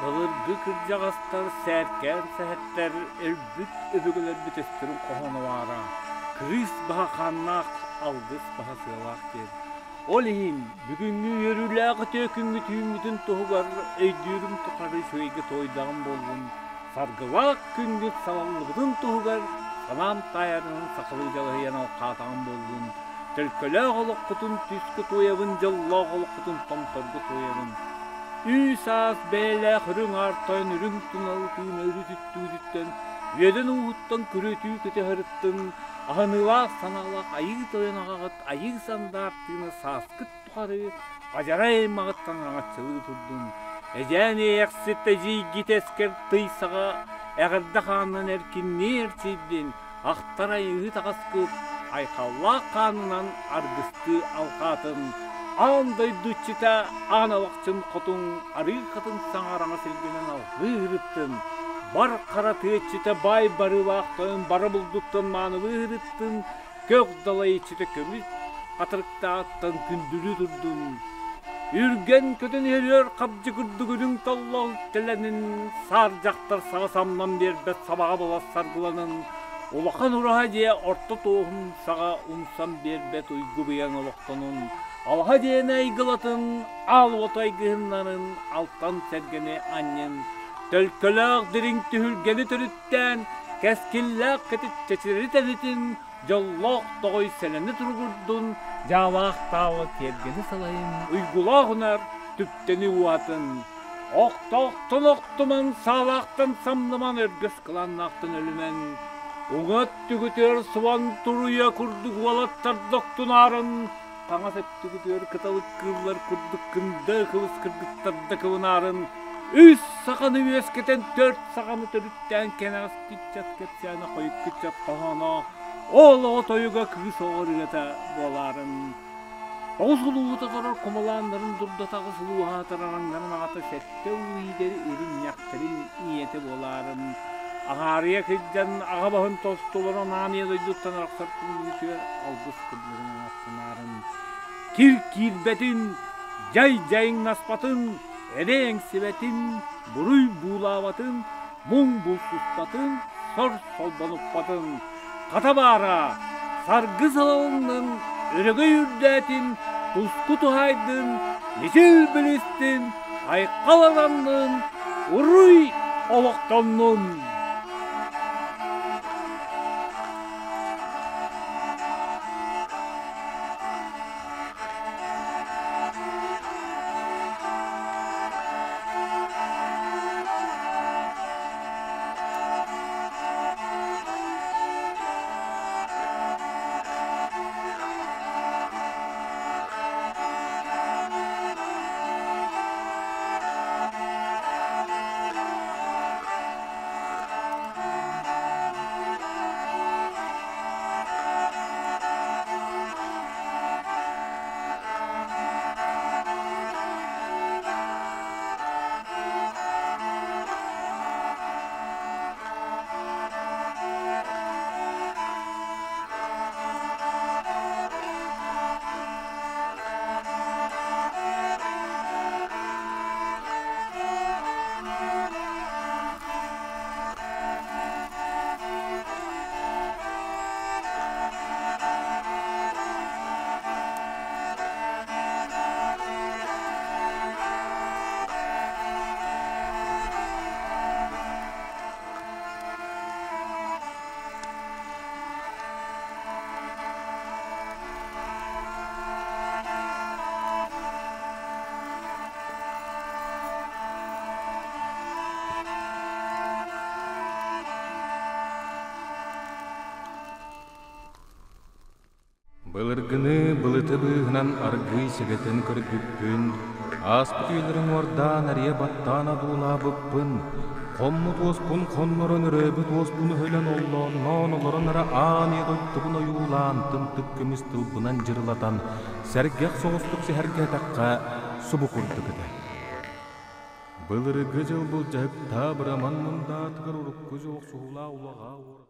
Былыргы кырдьаҕастар сээркээн сэһэттэр өлбүт өбүгэлэрбит өстөрүн хоһооно баара: «Кырыыс баһа хааннаах, алгыс баһа сыалаах» диэн. Ол иһин бүгүҥҥү үөрүүлээх үтүө күҥҥүт үүммүтүн туһугар өйдүүрүм тухары үчүгэйгэ туойдаҕым буоллун, саргылаах күҥҥүт салаллыбытын туһугар санаам таайарынан сахалыы дьалыһыйан алхаатаҕым буоллун, төлкөлөөх олоххутун түскэ туойабын, дьоллоох олоххутун томторго туойабын. Үс-аас бэйэлээх үрүҥ аар тойон үрүҥ туналы тыына үрүтүттүүтүттэн, үөдэн ууһуттан күрүөтүү көтө сырыттын, аһыныылаах санаалаах айыы тойон аҕаҕыт айыы сандаар тыына сааскыт тухары адьарай аймаҕыттан араҥаччылыы турдун. Эдьээн иэйэхсит эдьиийгит эскэр тый саҕа эҕэрдэ хаанынан эркиннии эрчийдин, ахтар айыыһыт аҕаскыт айхаллаах хаанынан аргыстыы алҕаатын, аан дойду иччитэ аан алахчын хотун арыы хатын саҥараҥа силгинэн алҕыы ыһырыттын, бар хара тыа иччитэ баай барыылаах тойон бара булдуттан маанылыы ыһырыттын, Көх далай иччитэ көмүс хатырыктааҕыттан күндүлүү турдун. Үргэн көтөн иһэр үөр хабдьы курдук үрүҥ толлоох үктэлэнин, саар дьахтар саҕа самнан биэрбэт сабаҕа була саргыланын, улахан ураһа дьиэ орто туоһун саҕа умсан биэрбэт уйгу быйаҥ олохтонун, алаһа дьиэни айгылатын, аал уоту айгыһыннарын, алтан сэргэни анньын, төлкөлөөх дириҥ түһүлгэни төрүттээн, кэскиллээх кэтит чэчири тэнитин, дьоллоох тоҕой сэлэни туругурдун, дьаалаах таала тиэргэни салайын, уйгулаах унар түптэни уһатын, охтоохтон охтуман, саалаахтан самныман, өргөс кылааннаахтан өлүмэн, уҥа өттүгүтүгэр суон туруйа курдук уолаттар дохтунаарын, таҥас өттүгүтүгэр кыталык кыыллар курдук кында кыбыс кыргыттарда кыбынаарын, үс саханы үөскэтэн төрт саханы төрүттээн кэнэҕэс кыччат кэпсээнэ хойут кыччат хоһооно ол оҕо тойуга кыыс оҕо ырыата буолаарын тоҕус улууһу тоторор кумалааннарын дурдата аҕыс улууһа араҥнарын аҕата сэттэ уу иидэри иринньэхтэрин ийэтэ буолаарын аҥаарыйа кырдьан аҕа баһын тостуларын аан ийэ дойдуттан арахсар күҥҥүтүгэр алгыс кырдьарын ааттанаарын кир киирбэтин дьай дьайыҥнаспатын эрэй эҥсибэтин буруй буулаабатын муҥ булсуспатын, сор солбонуппатын, хата баара, саргы салалыннын, өрөгөй үрдээтин, туску туһаайдын, мичил билистин, айхал ананнын, уруй олохтоннун! Былыргыны былыты быыһынан аргыый сэгэтэн көрбүппүн, ааспыт үйэлэри уҥуордаан арыйа баттаан одуулаабыппын, хоммут уоспун хоннорон өрөөбүт уоспун өһүлэн оллоонноон олорон эрэ аан ийэ дойдубун ойуулаан тымтык көмүс тылбынан дьырылатан сэргэх соҕустук сэһэргээтэххэ субу курдук этэ. Былыргы дьыл былдьаһыктаа быраман мындаатыгар урукку дьыл охсуһуулаах улаҕаа уорҕа.